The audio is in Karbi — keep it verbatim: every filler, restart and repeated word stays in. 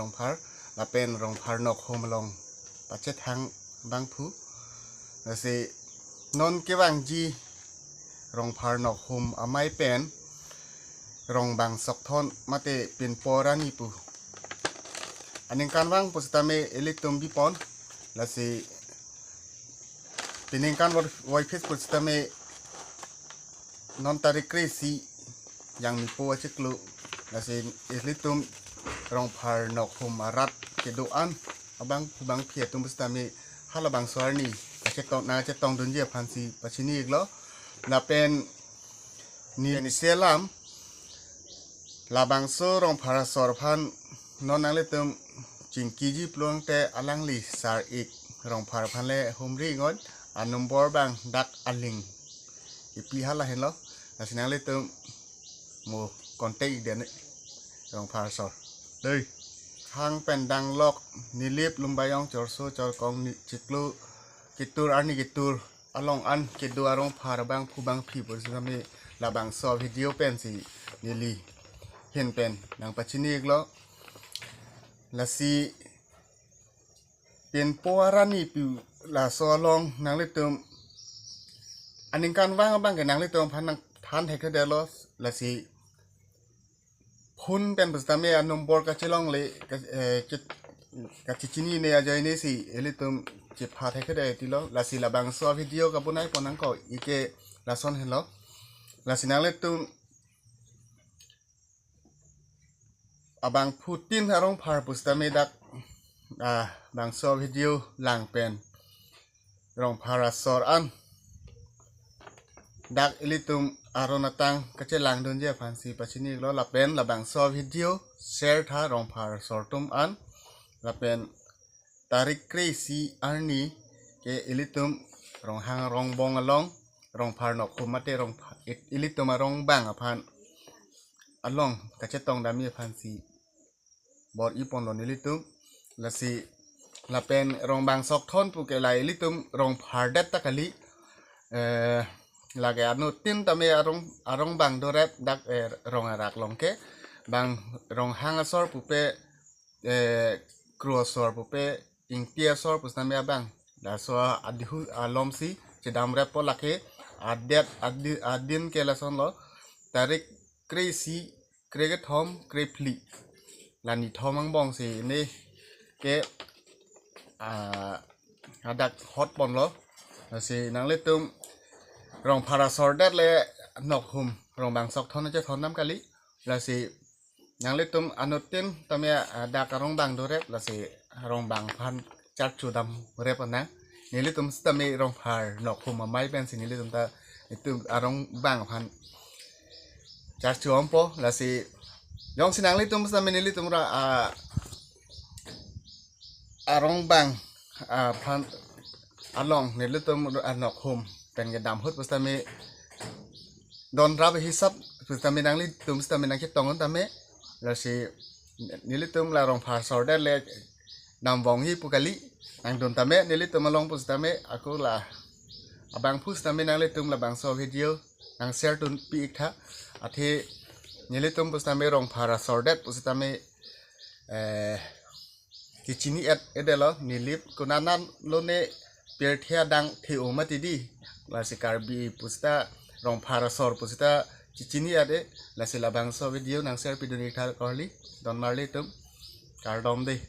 Rongphar, lapen Rongphar Nokhum along pachethang abangphu. Lasi non kevangji Rongphar Nokhum amei pen Rongbang Sokthon mate Pinpo Arni pu aningkanvang pusitame ilitum bipon. Lasi peningkan voiphit pusitame non tarik kre-isi Jangmipo achiklo. Lasi ilitum Rongphar Nokhum arat kedo-an abangphu bangphi atum pusitame halabangso arni kachetong nangchetongdunji aphansi pachini-iklo. Lapen ne nisi alam, labangso Rongphar asor aphan non nanglitum chingkiji pulote alangli sar-ik Rongphar aphan le humri-iknon, anombor abang dak aling ipi hala henlo. Lasi nanglitum mo contact-ikdet ne Rongphar asor. Dei. Hang pen danglok Nilip Lumbajong Chorso Chorkong ni chiklo ketur arni ketur along an kedo arongphar abangphu bangphi pusitame labangso video pensi neli ahin pen nangpachini-iklo. Lasi Pinpo Arni pu laso along nanglitum aningkanvang abangke nanglitum aphan nangthan thekthedetlo. Lasi phone pen pusitame anombor kachelongle ka-, eh, kachechinine ajoine si ilitum chepha thekthedet tilo. Lasi labangso video kabonai pon nangkok-ik ke lason henlo. Lasi nanglitum abangphutin arongphar pusitame dak, ah, bangso video lang pen Rongphar asor an dak ilitum aron atang kachelangdunji aphansi pachini-iklo. Lapen labangso video share tha Rongphar asor atum an. Lapen tarik kre-isi arni ke ilitum Ronghang Rongbong along Rongphar Nokhum mate Rongphar, ilitum arongbang aphan along kachetongdamji aphansi bor-iponlo nelitum. Lasi lapen Rongbang Sokthon pu ke la ilitum Rongphar det ta kali. Eh, lake anuttin tame arong, arongbang dorep dak, eh, rong arak along ke. Bang Ronghang asor pupe, eh, Kro asor pupe, Ingti asor pusitame abang. Laso adihu alomsi chedamreppo. Lake adet adi-, adin ke lasonlo. Tarik kre-isi, kre-kethom, krephli, la nithom angbongsi ne ke, ah, adak hotponlo. Lasi nanglitum Rongphar asor det le Nokhum Rongbang Sokthon chethondam kali. Lasi nanglitum anuttin tame, ah, dak arongbang dorep, lasi arongbang aphan charchu damrep nang. Nelitum sitame Rongphar Nokhum amei pensi nelitum ta itum arongbang aphan charchu ompo. Lasi jongsi nanglitum sitame nelitum ra, ah, arongbang, ah, aphan along nelitum, ah, Nokhum pen kedam ahut pusitame don rap hisap pusitame nanglitum sitame nangchetong tame. Lasi nelitum la Rongphar asor det le damvongji pu kali, nangdun tame nelitum along pusitame, ako la abangphu sitame nanglitum labangso video nang share dunpi-iktha. Athe nelitum pusitame Rongphar asor det pusitame, eh, kechini-et-edetlo. Nilip konatlo ne pirthe adang the-o mati di. Lasi Karbi pusita Rongphar asor pusita chechini-et-e. Lasi labangso video nang share pidun-iktha kali. Don marli atum. Kardom dei.